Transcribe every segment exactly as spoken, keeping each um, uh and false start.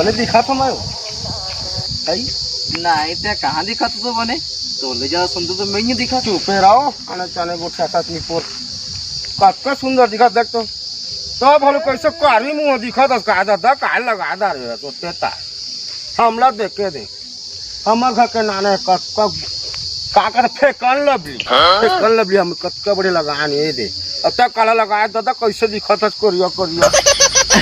बने दिखत हंव मैं। कई? नहीं, ते कहाँ दिखत हंव तो बने? तोले ज्यादा सुंदर तो मैं ही दिखत। चुपे रहो, आने चाने गोठियाथस निपोर। कतका सुंदर दिखत देख तो। तो भले कैसे कारी मुंह दिखत हस, का दादा, का लगा दा रे, तो तेता। हमला देख के देख। हमर घर के नाने कतका, का कर फेकन लवली। हाँ? फेकन लवली हम कतका बड़े लगान ये दे। अब तक काला लगाए दादा, कैसे दिखत हस करिया, करिया।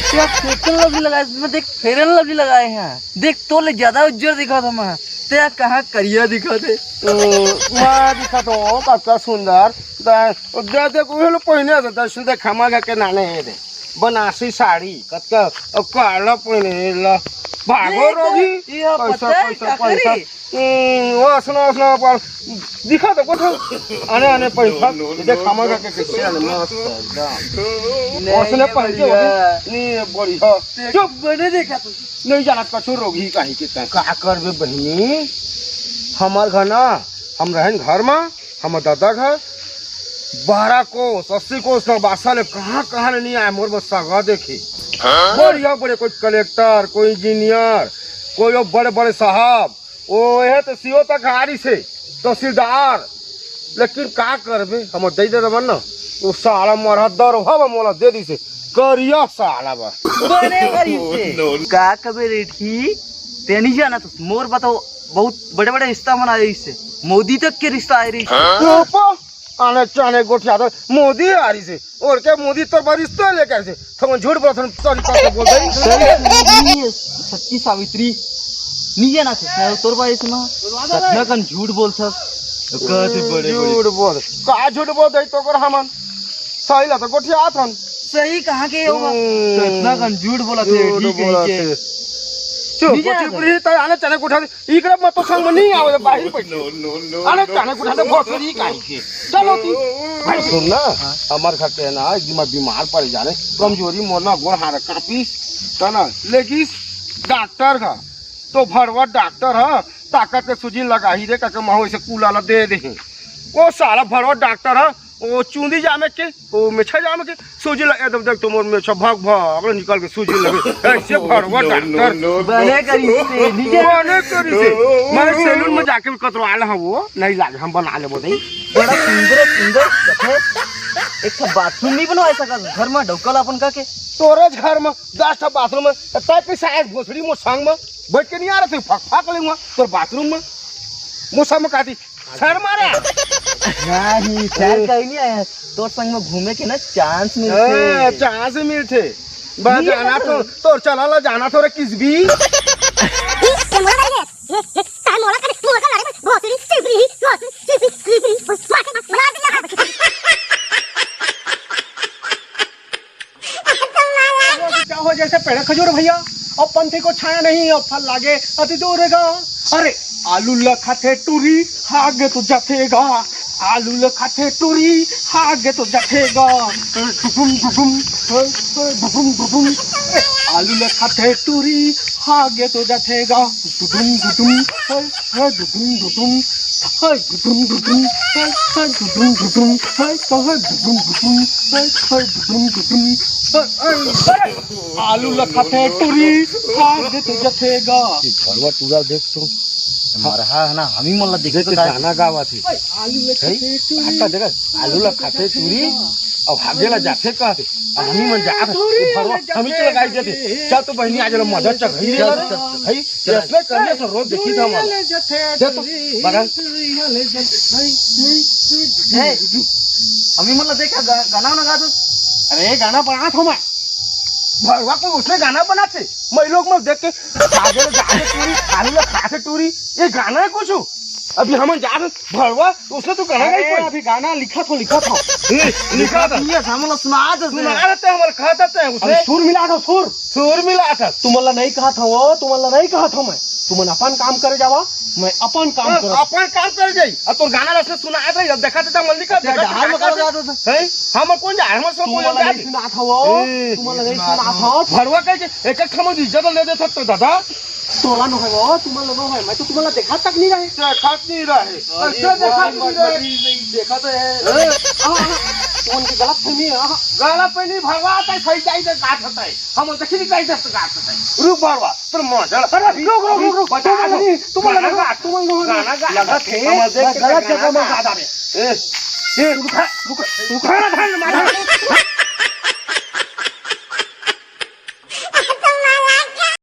क्या फेकन लवली लगाए? मैं देख, फेरन लवली लगाए हैं। देख, तोले ज्यादा उज्जर दिखत हंव मैं। ते कहाँ करिया दिखत हे? ओ, मैं दिखत हंव, कतका सुंदर। दे, दे, देख, उहे लो पहिने हे, दर्शन देख, हमर घर के नाने हे दे। बनारसी साड़ी, कतका, अब काला पहिने हे ला। भागो ले, रोगी। ये पैसा, पता है, पैसा, का पैसा। करी? हम्म, वो सुनो, सुनो, पर दिखा तो कुछ। आने, आने पैसा। No, no, देख, no, हमर घर के कैसे आने, मस्त एकदम। नहीं, उसने ये पहन के बढ़िया। होगी। नहीं, ये बढ़िया। चुप। बने देखा तू। नहीं जाना कछु रोगी काहे के तैं। का करबे बहिनी, हमर घर ना, हम रहन घर मा, हमर दादा घर, बारह कोस, अस्सी कोस ना बासा ले कहाँ, कहाँ ले नहीं आए, मोर बस सगा देखे। हाँ? बढ़िया, बड़े कोई कलेक्टर, कोई इंजीनियर, कोई वो बड़े, बड़े साहब, वो यह तो सीओ तक आ रही से, तहसीलदार, लेकिन का करबे, हम दे दे रबन ना, वो साला मरहा दर हवा मोला दे दी से, करिया साला बा। बने करी से। No, no। का कबे रेठी, ते नहीं जाना तो मोर बताओ, बहुत बड़े बड़े रिश्ता मना रही से, मोदी तक के रिश्ता आ रही से। हाँ? ओपो, आने चाने गोठिया तो मोदी आ रही से, और क्या मोदी तोर बार रिश्ता लेकर से, तो झूठ बोलत हन, तोरी का बोल रही। सही नहीं है, सच्ची सावित्री। नहीं है ना, सच है, तोर बारे से माँ। कतना कन झूठ बोलथस। कहत हे बड़े बड़े। झूठ बोल। का झूठ बोल दे तो कर हमन। सही ला तो गोठियात हन। सही कहाँ के होगा? हम्म। कतना कन झूठ बोलत हे, झूठ ठीक है बोलत के। हे। चुप, नहीं चुप जाएगा। रही, ताई आने चाने गोठिया दे। इकरा मत तो संग में नहीं आवे, बाहर बैठ। No, no, no, अरे no। चाने गोठिया दे भोसड़ी काहे के। चलो तू। भाई सुन ना, हाँ। हमर घर के ना, एक दिन मैं बीमार पड़ जाने, कमजोरी मोर ना गोड़ हाथ कांपिस, है ना? लेकिन डॉक्टर का तो भड़वा डॉक्टर ह, ताकत के सूजी लगाही रे, काके महू ऐसे कुला ला दे दे। वो साला भड़वा डॉक्टर ह, वो चूंदी जामे के, वो मेछा जामे के, सूजी लगे, एकदम देख तो मोर मेछा भाग भाग निकल के सूजी लगे। ऐसे भड़वा no, डॉक्टर। No, no, बने करी से, ठीक है? बने करी से। मैं सैलून में जाके भी कतरवा ले हूँ, वो नहीं लागे, हम बना लेबो दे। बड़ा सुंदर, सुंदर, देखे, एक ठो बाथरूम नहीं बनवा सकत घर में, डौकल अपन का के। तोरे घर में दस ठो बाथरूम है, तय के शायद भोसड़ी मोर संग में बैठ के नहीं आ रहे थे, फक फक लेंगा तोर बाथरूम में। मोर संग में काटी, शर्मा रे। नहीं, शहर कहीं नहीं आया। तोर संग में घूमे के ना चांस मिलथे। हाँ, चांस मिलथे। बा नहीं जाना तो, तोर चला ला जाना थोड़ा किस भी। ये, ये मोला करे, ये, ये, तार मोला करे, मोला करे, भोसड़ी, चिपरी, भोसड़ी, चिपरी, चिपरी, मार के, मार के, मार के। क्या हो जैसे पेड़ खजूर भैया, अब पंथी को छाया नहीं, अब फल लागे अति दूर गा। अरे, आलू ल खाथे टूरी, हागे तो जाथे गा। आलू ल खाथे टूरी, हागे तो जाथे गा। डुडुम, डुडुम, डुडुम, डुडुम। आलू ल खाथे टूरी, हागे तो जाथे गा। डुडुम, डुडुम, हाय, हाय, डुडुम, डुडुम, हाय, डुडुम, डुडुम, हाय, हाय, डुडुम, डुडुम, हाय, तो हाय, डुडुम, डुडुम, हाय, हाय, डुडुम, डुडुम, हाय, हाय। अरे, आलू ल खाथे टूरी, हागे तो जाथे गा। ये घरवा टूरा देख तो, मरहा है ना, हम ही मन ला देखे देख तो के गाय। गाना गावत हे। हाय, आलू ल है? खाथे टूरी, आता देखा, आलू ल खाथे टूरी, अब हागे ला जाथे कहथे। अब हमी मन जात हन, टूरी भरवा वाले हमी जाथे चला गाई देथे। चल तो बहिनी, आज ला मजा चघई रे। चल, चल, चल। भाई, चल। इसने करिए तो रोज देखी था टूरी हमारा। वाले जाथे, दे तो, टूरी, बगल। टूरी वाले जाथे। भाई, नहीं, नहीं, नहीं। है, हमी मन ला देखा, गा-, गाना वाना गा दो। अरे, गाना बनात हंव मैं। भरवा को उसने गाना बनाथे। मैं लोग मन देख के, आगे ले जाके टूरी, आलू ल खाथे टूरी। ये गाना है कुछ? अभी हमन जात हन भड़वा, उसने तो गाना अरे, नहीं कोई। अभी गाना लिखत हंव, लिखत हंव। ए, लिखत हंव। ये हमन ला सुना दे। सुना देथे, हमन ला कहत हे उसने। अरे सुर मिला दो, सुर। सुर मिला था। तुमन ला नहीं कहत हंव, तुमन ला नहीं कहत हंव मैं। तुमन अपन काम करे जावा, मैं अपन काम हाँ, करत हंव। अपन काम करे जाई। अब तोर गाना ला उसने सुना दे, अब देखा था, हमन लिखत, अच्छा, देखा था, डहार में का करो करत जात हंव। हैं? हमन कोन जा, हमन सब तुमन कोन ला जा। नहीं सुनात हंव, ए, तुमन ला नहीं सुनात हंव। भड़वा कहे के एक एक ठमन इज्जत ले देथस तो दादा। तोला नो है वो, तुमन ला नो है, मैं तो तुमन ला देखा तक नहीं रहे। देखा नहीं रहे। अरे ऐसे देखा वाह, नहीं रहे। मजबूरी नहीं, देखा तो है। ए, आ, आ, तुमन के गलत फहमी हे, हाँ। गलत फहमी भरवा, तैं सही जाई दे गात हतै। हम देखी नहीं कहीं दे गात हतै। रुक भरवा, तोर मजा। अरे, रुक, रुक, रुक, रुक। बता, तुमन नहीं, तुमन गाना नहीं, गा। तुमन नहीं। गाना गा। लगत हे, हम देख के गलत गाना जगह में गा। गा डारे। ए, ए, रुक, रुक, रुक, रुक, रुक, रुक।